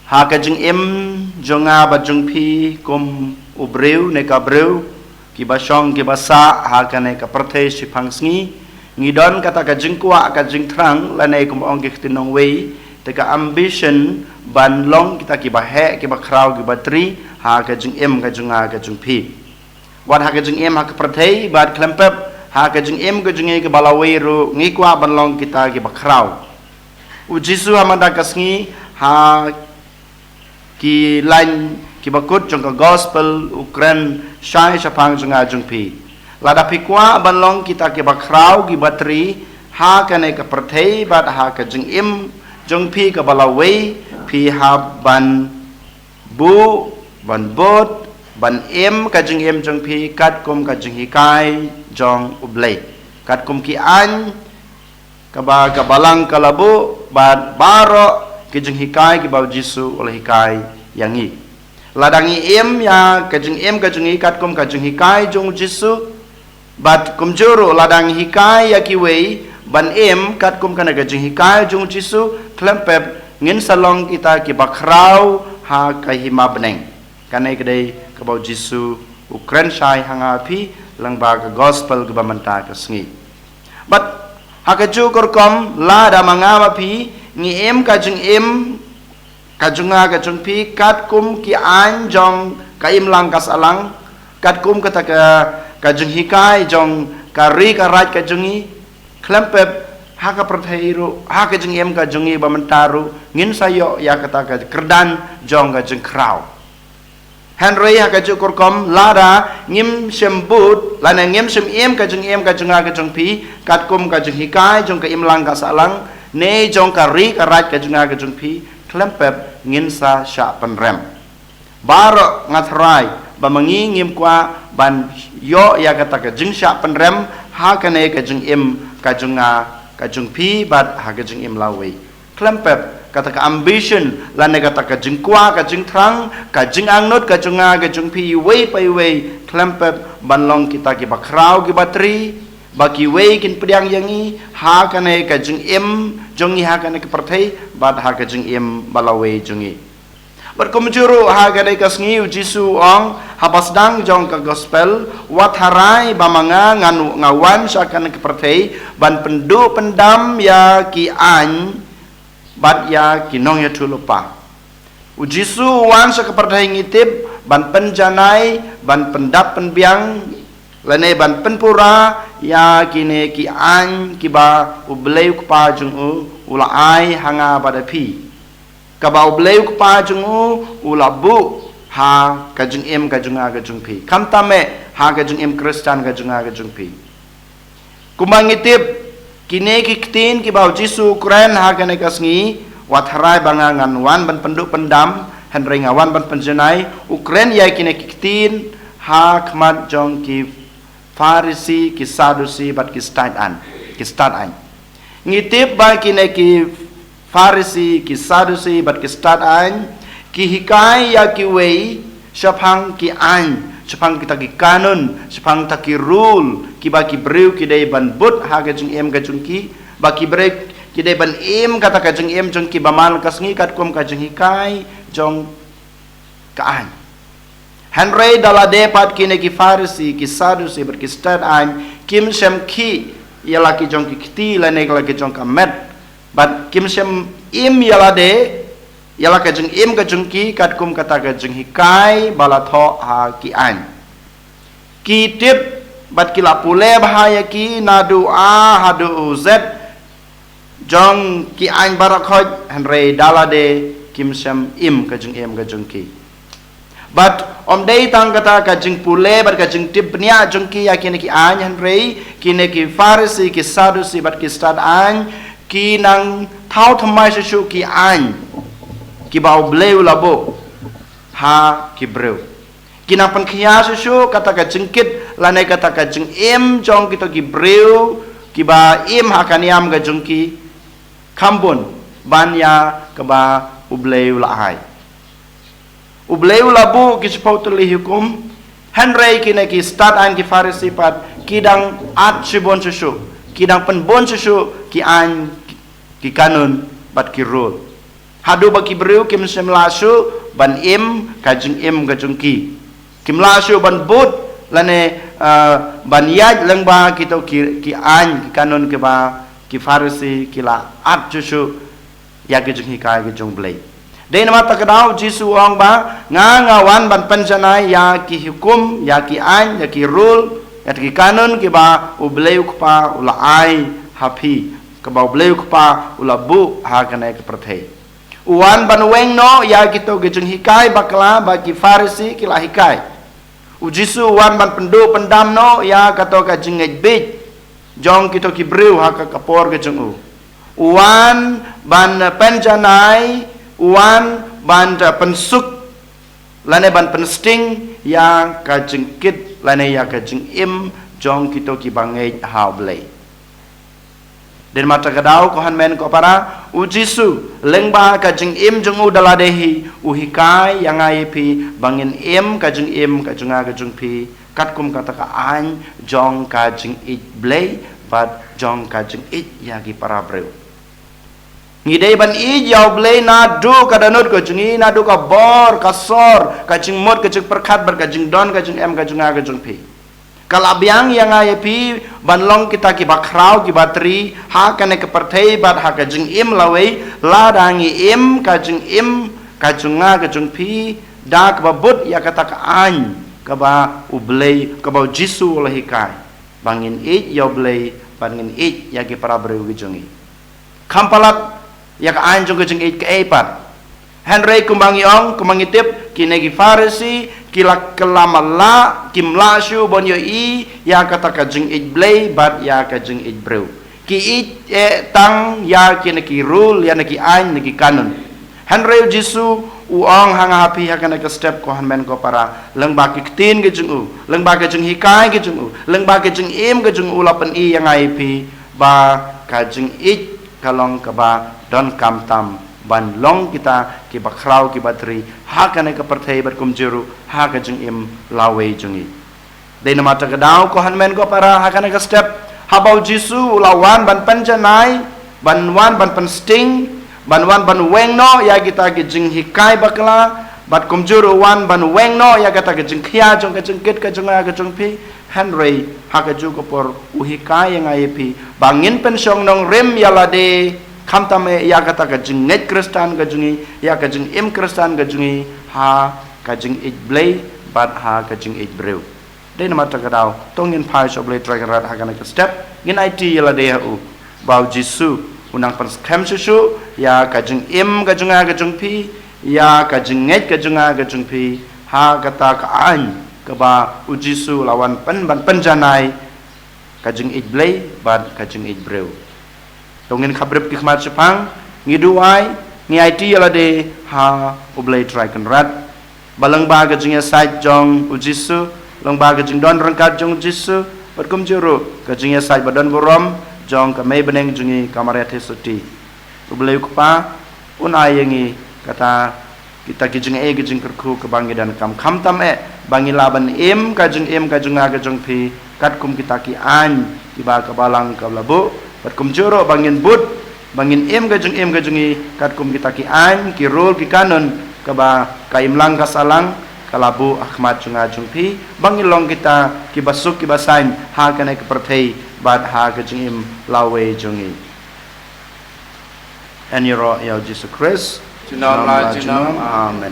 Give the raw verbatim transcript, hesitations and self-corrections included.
Ha ka jingim jong nga bad jong phi kum u briew ne ka briew, kiba shong kiba sah ha kane ka pyrthei shipang sngi, ngi don kata ka jingkwah ka jingthrang lane kum ong ki ktien nongwei, te ka ambition ban long kita kiba heh kiba khraw kiba tri ha ka jingim ka jong nga ka jong phi. Wat ha ka jingim ha ka pyrthei bad khlem pep ha ka jingim ka jong ngi kaba lawei ruh ngi kwah ban long kita kiba khraw. U Jisu ha mynta ka sngi ha ki lain kiba kut jong ka gospel u kren shai shaphang jong nga jong phi. Lada phi kwah ban long kita kiba khraw kiba tri ha kane ka pyrthei bad ha ka jingim jong phi kaba lawei, phi hap ban buh, ban bud, ban im ka jingim jong phi katkum ka jinghikai jong U Blei, katkum ki aiñ kaba ka Balang ka la buh bad baroh ki jinghikai kiba u Jisu u la hikai ïa ngi. Lada ngi im ïa ka jingim ka jong ngi katkum ka jinghikai jong u Jisu, bad kumjuh ruh lada ngi hikai ïa kiwei ban im katkum kane ka jinghikai jong u Jisu, khlem pep ngin sa long kita kiba khraw ha ka hima bneng. Kane ka dei kaba u Jisu u kren shai ha nga phi lyngba ka gospel kaba mynta ka sngi. Bad ha kajuh ka rukom lada ma nga ma phi ngi im ka jingim ka jong nga ka jong phi katkum ki aiñ jong ka imlang ka sahlang, katkum kata ka, ka jinghikai jong ka ri ka raij ka jong ngi, khlem pep ha ka pyrthei ruh, ha ka jingim ka jong ngi ba mynta ruh ngin sa ïoh ïa kata ka kyrdan jong ka jingkhraw. Hynrei ha kajuh ka rukom lada ngim shym bud lane ngim shym im ka jingim ka jong nga ka jong phi katkum ka jinghikai jong ka imlang ka sahlang ne jong ka ri ka raij ka jong nga ka jong phi, khlem pep ngin sa shah pynrem. Baroh nga tharai ba ma ngi ngim kwah ban ïoh ïa kata ka jingshah pynrem ha kane ka jingim ka jong nga ka jong phi bad ha ka jingim lawei. Khlem pep kata ka ambition lane kata ka jingkwah ka jingthrang, ka jingangnud ka jong nga ka jong phi iwei pa iwei, khlem pep ban long kita kiba khraw kiba tri, ba kiwei kin pdiang ïa ngi ha kane ka jingim jong ngi ha kane ka pyrthei bad ha ka jingim ba lawei jong ngi. Bad kumjuh ruh ha kane ka sngi u Jisu u ong ha ba sdang jong ka gospel, wat tharai ba ma nga ngan, nga wan sha kane ka pyrthei ban pynduh pyndam ïa ki aiñ bad ïa ki nongïathuhlypa. U Jisu u wan sha ka pyrthei ngi tip ban pynjanai, ban pyndap pynbiang lane ban pynpura ïa kine ki aiñ kiba U Blei U Kpa jong u u la ai ha nga bad ha phi, kaba U Blei U Kpa jong u u la buh ha ka jingim ka jong nga ka jong phi, khamtam eh ha ka jingim Khristan ka jong nga ka jong phi. Kumba ngi tip, kine ki ktien kiba u Jisu u kren ha kane ka sngi, wat tharai ba nga ngan wan ban pynduh pyndam, hynrei nga wan ban pynjanai, u kren ïa kine ki ktien ha khmat jong ki Pharisi, ki Sadusi bad ki stad aiñ, ki stad aiñ. Ngi tip ba kine ki Pharisi, ki Sadusi bad ki stad aiñ ki hikai ïa kiwei shaphang ki aiñ, shaphang kita ki kanun, shaphang kita ki rule kiba ki briew ki dei ban bud ha ka jingim ka jong ki, ba ki briew ki dei ban im kata ka jingim jong ki ba man la ka sngi katkum ka jinghikai jong ka aiñ. Hynrei da lade pat kine ki Pharisi, ki Sadusi bad ki stad aiñ kim shym khih ïa la ki jong ki kti lane ïa la ki jong ka met, bad kim shym im ïa lade ïa la ka jingim ka jong ki katkum kata ka jinghikai ba la thoh ha ki aiñ. Ki tip bad ki la pule bha ïa ki naduh A haduh U Z jong ki aiñ baroh khoit, hynrei da lade kim shym im ka jingim ka jong ki. Bad ym dei tang kata ka jingpule bad ka jingtip bniah jong ki ïa kine ki aiñ, hynrei kine ki Pharisi, ki Sadusi bad ki stad aiñ ki nang thaw thymmai shuh shuh ki aiñ kiba U Blei u la buh ha ki briew. Ki nang pynkhia shuh shuh kata ka jingkit lane kata ka jingim jong kito ki briew kiba im ha ka niam ka jong ki, kham bun ban ïa kaba U Blei u la ai. U Blei u la buh ki shiphew tylli ki hukum, hynrei kine ki stad aiñ, ki Pharisi pat ki dang add shibun shuh shuh, ki dang pynbun shuh shuh ki aiñ, ki kanun bad ki rule. Haduh ba ki briew kim shym lah shuh ban im ka jingim ka jong ki. Kim lah shuh ban bud lane, ah, ban ïaid lyngba kito ki, ki aiñ, ki kanun kiba ki Pharisi ki la at shuh shuh ïa ki jinghikai ki jong U Blei. Dei namar kata ka daw U Jisu u ong ba nga, nga wan ban pynjanai ïa ki hukum, ïa ki aiñ, ïa ki rule, ïa ki kanun kiba U Blei U Kpa u la ai ha phi, kaba U Blei U Kpa u la buh ha kane ka pyrthei. U wan ban weng noh ïa kito ki jinghikai bakla ba ki Pharisi ki la hikai. U Jisu u wan ban pynduh pyndam noh ïa kato ka jingngeit bieit jong kito ki briew ha ka, ka por ka jong u. U wan ban pynjanai, u wan ban, eh, pynsuk lane ban pynsting ïa ka jingkit lane ïa ka jingim jong kito kiba ngeit ha U Blei. Dei namar kata ka daw, ko hynmen ko para, U Jisu, lyngba ka jingim jong u da lade hi, u hikai ïa nga ïa phi ba ngin im ka jingim ka jong nga ka jong phi katkum kata ka aiñ jong ka jingïeit Blei bad jong ka jingïeit ïa ki para briew. Ngi dei ban ïeit ïa U Blei naduh ka dohnud ka jong ngi, naduh ka bor, ka sor, ka jingmut, ka jingpyrkhat bad ka jingdon, ka jingem ka jong nga ka jong phi. Ka la biang ïa nga ïa phi ban long kita kiba khraw kiba tri ha kane ka pyrthei bad ha ka jingim lawei, lada ngi im ka jingim ka jong nga ka jong phi da kaba bud ïa kata ka aiñ kaba U Blei, kaba U Jisu u la hikai, ba ngin ïeit ïa U Blei bad ngin ïeit ïa ki para briew ki jong ngi. Kham palat ïa ka aiñ jong ka jingïeit kaei pat. Hynrei kumba ngi ong, kumba ngi tip, kine ki Pharisi ki la kylla mala, kim lah shuh ban ïohi ïa kata ka jingïeit Blei bad ïa ka jingïeit briew. Ki ïeit, eh, tang ïa kine ki rule, ïa kine ki aiñ, kine ki kanun. Hynrei U Jisu u ong ha nga ha phi ha kane ka step, ko hynmen ko para, lyngba ki ktien ki jong u, lyngba ki jinghikai ki jong u, lyngba ki jingim ki jong u, u la pyni ïa nga ïa phi ba ka jingïeit ka long kaba donkam tam ban long kita kiba khraw kiba tri ha kane ka pyrthei bad kumjuh ruh ha ka jingim lawei jong ngi. Dei namar kata ka daw, ko hynmen ko para, ha kane ka step, haba U Jisu u la wan ban pynjanai, ban wan ban pynsting, ban wan ban weng noh ïa kita ki jinghikai bakla, bad kumjuh ruh u wan ban weng noh ïa kata ka jingkhia jong ka jingkit ka jong nga ka jong phi. Hynrei ha kajuh ka por u hikai ïa nga ïa phi ba ngin pynshong nongrim ïa lade, khamtam eh ïa kata ka jingngeit Khristan ka jong ngi, ïa ka jingim Khristan ka jong ngi ha ka jingïeit Blei bad ha ka jingïeit briew. Dei namar kata ka daw, to ngin phai sha U Blei Trai Kynrad ha kane ka step, ngin aiti ïa lade ha u, ba U Jisu u nang pynskhem shuh shuh ïa ka jingim ka jong nga ka jong phi, ïa ka jingngeit ka jong nga ka jong phi ha kata ka aiñ kaba U Jisu u la wan pyn, ban pynjanai, ka jingïeit Blei bad ka jingïeit briew. To ngin khapbrip ki khmat shaphang, ngi duwai, ngi aiti ïa lade ha U Blei Trai Kynrad, ba lyngba ka jingïasaid jong U Jisu, lyngba ka jingdon ryngkat jong U Jisu, bad kumjuh ruh ka jingïasaid ba don burom jong ka Mei bneng jong ngi, ka Maria Theisotti, U Blei U Kpa un ai ïa ngi kata, kita ki jingeh ki jingkyrkhu kaba ngi donkam, khamtam eh ba ngi lah ban im ka jingim ka jong nga ka jong phi katkum kita ki aiñ kiba ka Balang ka la buh, bad kumjuh ruh ba ngin bud, ba ngin im ka jingim ka jong ngi katkum kita ki aiñ, ki rule, ki kanun kaba ka imlang ka sahlang ka la buh ha khmat jong nga jong phi, ba ngin long kita kiba suk kiba saiñ ha kane ka pyrthei bad ha ka jingim lawei jong ngi. Ïaroh ïa U Jisu Khrist. Junom la junom. Amen.